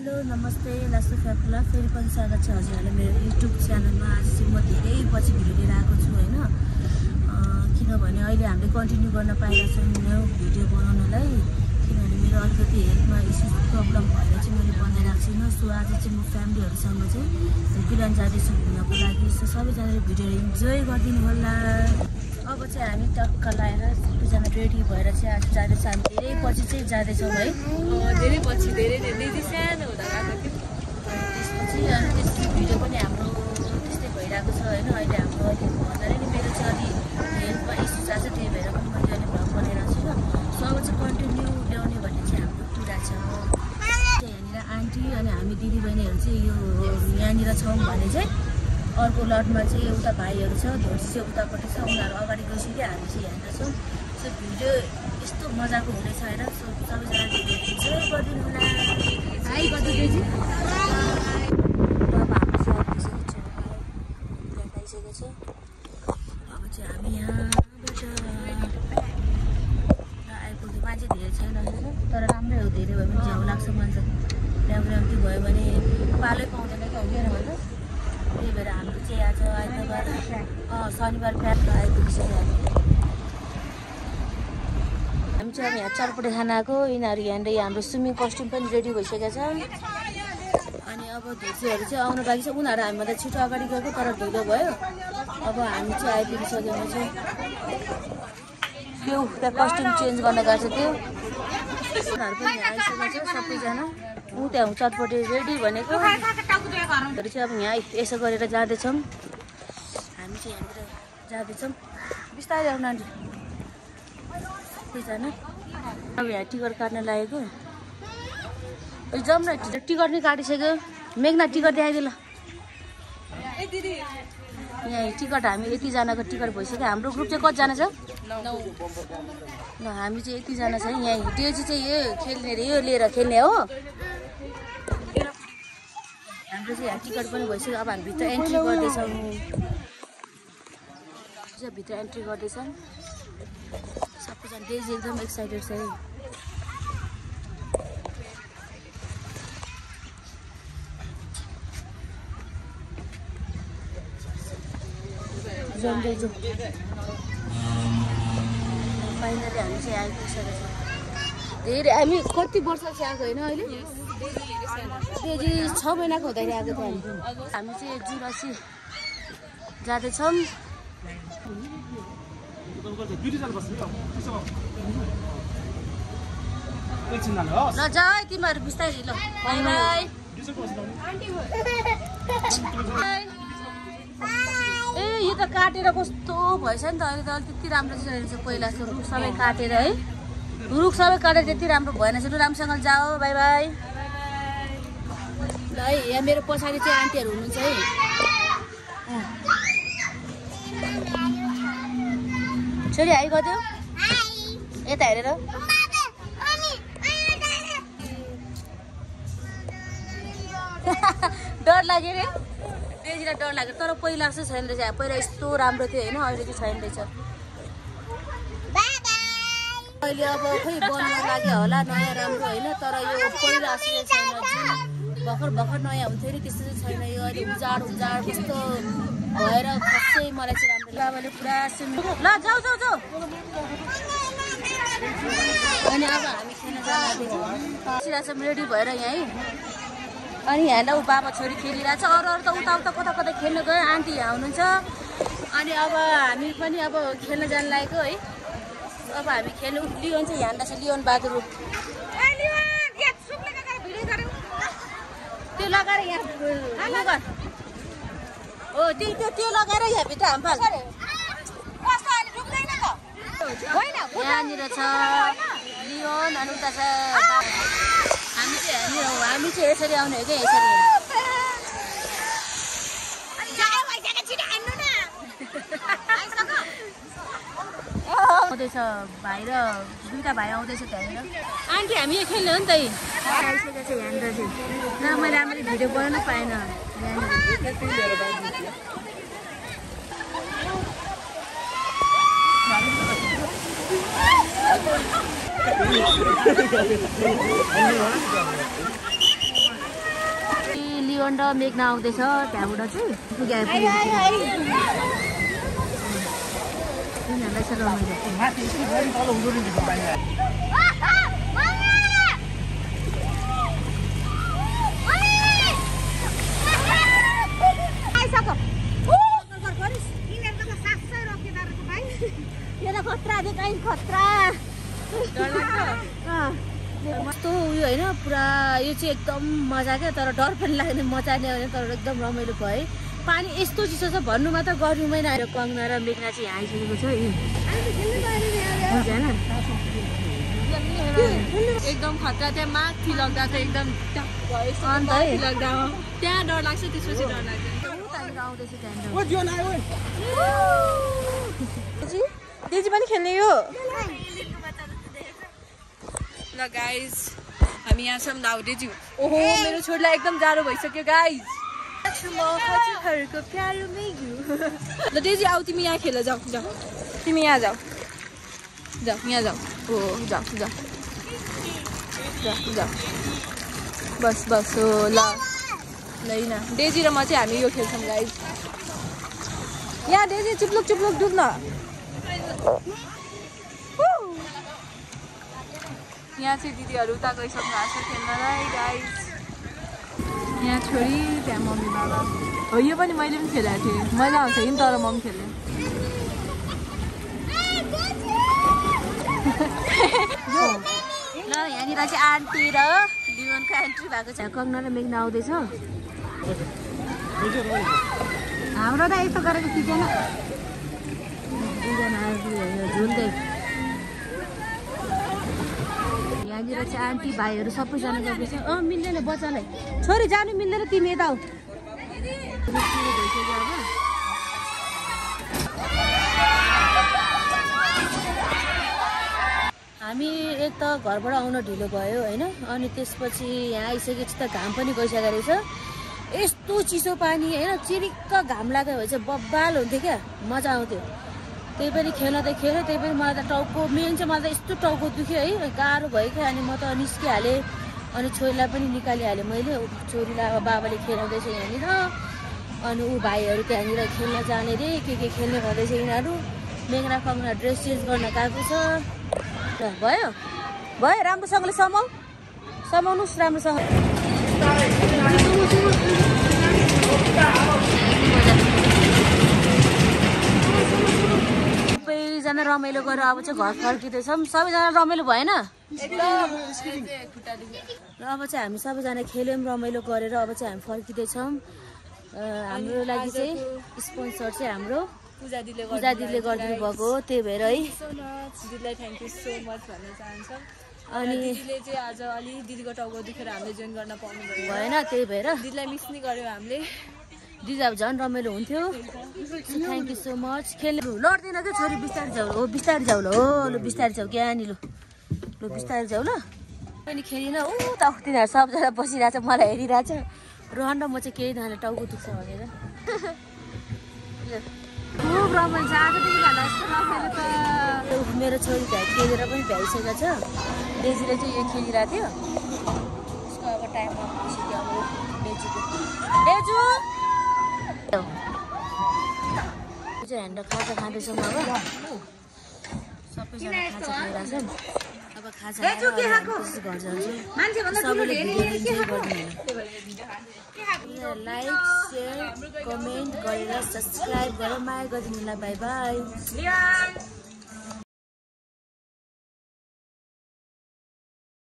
Hello नमस्ते लासो फ्याफुला फेरि पनि स्वागत छ हजुरहरुलाई मेरो युट्युब च्यानलमा। आज चाहिँ म धेरै पछि भिडियो लिएर आएको छु हैन, किनभने अहिले हामीले कन्टिन्यू गर्न पाइरहेछौँ यो भिडियो बनाउनलाई, किनभने मेरो अलिकति हेल्थमा इस्यु प्रब्लम भएर चाहिँ मैले बनाइरहेको छुइनँ। सो आज चाहिँ म फ्यामिलीहरुसँग चाहिँ भुकिलान जाँदैछु घुम्नको लागि। सो सबैजनाले भिडियो इन्जोय गरिदिनु होला। अब चाहिँ हामी टक्क लाएर सबैजना रेडी भएर चाहिँ आज जाँदैछ। हामी धेरै पछि चाहिँ जाँदैछौँ है, धेरै पछि धेरै सानो हुँदा गएको थियो। त्यसपछि अनि त्यसपछि भिडियो पनि हाम्रो त्यस्तै भइरहेको छ होइन। अहिले हाम्रो अहिले भन्नाले नि मेरो चाहिँ अलि हेल्थमा इस्यु छ, त्यही भएर पनि मैले अहिले भ्लग बनाइरहेको छुइनँ। सो अब चाहिँ कन्टिन्यू ल्याउने भन्ने चाहिँ हाम्रो कुरा छ। यहाँनिर आन्टी अनि हामी दिदीबहिनीहरू चाहिँ यो यहाँनिर छौँ भने चाहिँ अर्को लटमा चाहिँ एउटा भाइहरू छ, धोर्सी चाहिँ उतापट्टि छ, उनीहरू अगाडि गइसक्यो, हामी चाहिँ यहाँनिर छौँ। सो भिडियो यस्तो मजाको हुनेछ होइन। सो सबैजना भिडियो इन्जोय गरिदिनु होला। हाई गरिदिनु अब हाम्रो चाहिँ आइसकेको छ। अब चाहिँ हामी यहाँबाट आइपुग्यो। मान्छे धेरै छैन तर राम्रै हो, धेरै भयो भने झ्याउ लाग्छ मान्छे। ल्याम्ती भयो भने पालै पाउँदैन कि हुँदैन भन्छ। त्यही भएर हाम्रो चाहिँ आज आइतबार शनिबार बिहान आइपुगिसक्यो। हामी चाहिँ अब यहाँ चटपटे खाना आएको। यिनीहरू यहाँनिर हाम्रो स्विमिङ कस्ट्युम पनि रेडी भइसकेको छ। अनि अब धुर्सीहरू चाहिँ आउनु बाँकी छ। उनीहरू हामीभन्दा छिटो अगाडि गएको तर ढिलो भयो। अब हामी चाहिँ आइपुगिसक्यौँ चाहिँ त्यो त्यहाँ कस्ट्युम चेन्ज गर्न गएको छ। त्यो उनीहरू पनि यहाँ आइसकेको छ सबैजना। ऊ त्यहाँ चटपटे रेडी भनेको चाहिँ अब यहाँ यसो गरेर जाँदैछौँ। हामी चाहिँ यहाँनिर जाँदैछौँ बिस्तारै आउनु आन्टी सबैजना। अब यहाँ टिकट काट्न लागेको। जाउँ न, टिकट नै काटिसक्यो। मेघना टिकट देखाइदियो ल। यहाँ टिकट हामी यतिजनाको टिकट भइसक्यो। हाम्रो ग्रुप चाहिँ कतिजना छ? ल हामी चाहिँ यतिजना छ। यहाँ डेजी चाहिँ यो खेल्ने रे, यो लिएर खेल्ने हो। हाम्रो चाहिँ यहाँ टिकट पनि भइसक्यो। अब हामी भित्र एन्ट्री गर्दैछौँ। भित्र एन्ट्री गर्दैछौँ सबैजना। डेजी एकदम एक्साइटेड छ है। फाइनली हामी चाहिँ आइपुगिसकेको छ। धेरै हामी कति वर्ष चाहिँ आएको होइन अहिले। डेजी 6 महिनाको हुँदाखेरि आएको थियो हामी चाहिँ जुरासी जाँदैछौँ। ल जा तिमीहरू बिस्तारै ल। By by. ए यो त काटेर कस्तो भएछ नि त अहिले त। अलिक त्यति राम्रो चाहिँ रहेछ पहिला जस्तो। रुख सबै काटेर है, रुख सबै काटेर त्यति राम्रो भएन। लु राम्रोसँग जाऊ। By by. ल है यहाँ मेरो पछाडि चाहिँ आन्टीहरू हुनुहुन्छ है। छोरी हाई गरिदियो यता हेरेर। डर लाग्यो रे डेजीलाई, डर लाग्यो। तर पहिला जस्तो छैन रहेछ। पहिला यस्तो राम्रो थियो होइन, अहिले चाहिँ छैन रहेछ। अहिले अब खोइ बन्न लाग्यो होला नयाँ राम्रो होइन। तर यो पहिला जस्तो छैन। जुन भर्खर नयाँ हुन्थ्यो नि त्यस्तो चाहिँ छैन। यो अहिले उजाड कस्तो भएर खस्दै मलाई चाहिँ राम्रो लाग्यो। पुरा सुन्नु ल जाऊ जाऊ जाऊ। अनि अब हामी खेल्न जाँदैछौँ रेडी भएर यहीँ। अनि यहाँ बाबा छोरी खेलिरहेछ। अरू त उता कता खेल्न गयो। आन्टी यहाँ हुनुहुन्छ। अनि अब हामी पनि अब खेल्न जानु लागेको है। अब हामी खेल्नु। लियोन चाहिँ यहाँ छ, लियोन बहादुर। त्यो लगाएर यहाँ हो त्यो लगाएर यहाँभित्र हाम्फाल यहाँनिर छ लियोन। अनि उता छ हामी चाहिँ यसरी आउने हो क्या, यसरी आउँदैछ भाइ र दुईवटा भाइ आउँदैछ त्यहाँनिर। आन्टी हामी यो खेल्ने हो नि त आइसकेको छ यहाँनिर चाहिँ। र मैले राम्ररी भिडियो बनाउन पाएन यहाँनिर। जिवन र मेघना आउँदैछ त्यहाँबाट चाहिँ कस्तो उयो होइन पुरा यो चाहिँ एकदम मजा क्या तर डर पनि लाग्ने मजा नै होइन तर एकदम रमाइलो भयो है पानी यस्तो चिसो छ भन्नु मात्र गर्नुमै नआएर कङ्गना र मेघना चाहिँ यहाँ आइसकेको छ एकदम खतरा त्यहाँ माथि लाग्दा चाहिँ एकदम अन्त है लाग्दा त्यहाँ डर लाग्छ त्यसपछि डर लाग्दैन दिदी पनि खेल्ने यो ल गाइज हामी यहाँ छौँ नाउडेज्यू ओहो मेरो छोरीलाई एकदम जाडो भइसक्यो गाइज ल डेजी आऊ तिमी यहाँ खेल जाऊ जाऊ तिमी यहाँ जाऊ जाऊ यहाँ जाऊ हो जाऊ जाऊ जाऊ बस बस हो ल ल डेजी र म चाहिँ हामी यो खेल्छौँ गाइज यहाँ डेजी चुप्लुक चुप्लुक डुब्न यहाँ चाहिँ दिदीहरू उता गइसक्नु भएको छ खेल्नलाई गाइज यहाँ छोरी त्यहाँ मम्मी बाबा हो यो पनि मैले पनि खेलेको थिएँ मजा आउँछ कि तर म पनि खेलेँ ल यहाँनिर चाहिँ आन्टी र जीवनको एन्ट्री भएको छ कङ्गना र मेघना आउँदैछ हाम्रो त यस्तो गरेको थिएन झुल्दै यहाँनिर चाहिँ आन्टी भाइहरू सबैजना गएपछि मिल्दैन बच्चालाई छोरी जानु मिल्दैन तिमी यता आऊ हामी एक त घरबाट आउन ढिलो भयो होइन अनि त्यसपछि यहाँ आइसकेपछि त घाम पनि गइसकेको रहेछ यस्तो चिसो पानी होइन चिरिक्क घाम लाग्यो भने चाहिँ बब्बाल हुन्थ्यो क्या मजा आउँथ्यो त्यही पनि खेल्न त खेल्यो त्यही पनि मलाई त टाउको मेन चाहिँ मलाई त यस्तो टाउको दुख्यो है गाह्रो भयो क्या अनि म त निस्किहालेँ अनि छोरीलाई पनि निकालिहालेँ मैले छोरीलाई अब बाबाले खेलाउँदैछ यहाँनिर अनि ऊ भाइहरू त्यहाँनिर खेल्न जाने रे के खेल्ने भन्दैछ यिनीहरू मेघना कङ्गना ड्रेस चेन्ज गर्न गएको छ भयो भयो राम्रोसँगले समाउनुहोस् राम्रोसँग सबैजना रमाइलो गरेर अब चाहिँ घर फर्किँदैछौँ सबैजना रमाइलो भएन र अब चाहिँ हामी सबैजना खेल्यौँ रमाइलो गरेर अब चाहिँ हामी फर्किँदैछौँ हाम्रो लागि चाहिँ स्पोन्सर चाहिँ हाम्रो पूजा दिदीले गरिदिनु भएको त्यही भएर है दिदीलाई थ्याङ्क यू सो मच भन्न चाहन्छौँ अनि दिदीले चाहिँ आज अलि दिदीको टाउको दुखेर हामीले जोइन गर्न पाउनु भएन त्यही भएर दिदीलाई मिस नै गऱ्यौँ हामीले दिदी अब झन् रमाइलो हुन्थ्यो थ्याङ्क यू सो मच खेल्नु लड्दैन क्या छोरी बिस्तारै जाऊ हो बिस्तारै जाऊ ल हो लु बिस्तारै जाऊ क्या नि लु बिस्तारै जाऊ ल पनि खेलिनँ ऊ त तिनीहरू सबजना बसिरहेछ मलाई हेरिरहेछ रोहन र म चाहिँ केही नहाले टाउको दुख्छ भनेर खुब रमाइलो छ आजदेखि भन्दा यस्तो रमाइलो त मेरो छोरी खेलेर पनि भ्याइसकेको छ डेजीले चाहिँ यो खेलिरहेको थियो उसको अब टाइममा भइसक्यो अब डेजु चाहिँ हामी खाजा खाँदैछौँ अब सबैजना खाजा खाइरहेछौँ अब खाजा घर जान्छौँ लाइक सेयर कमेन्ट गरेर सब्सक्राइब गरेर माया गरिदिनुलाई बाई बाई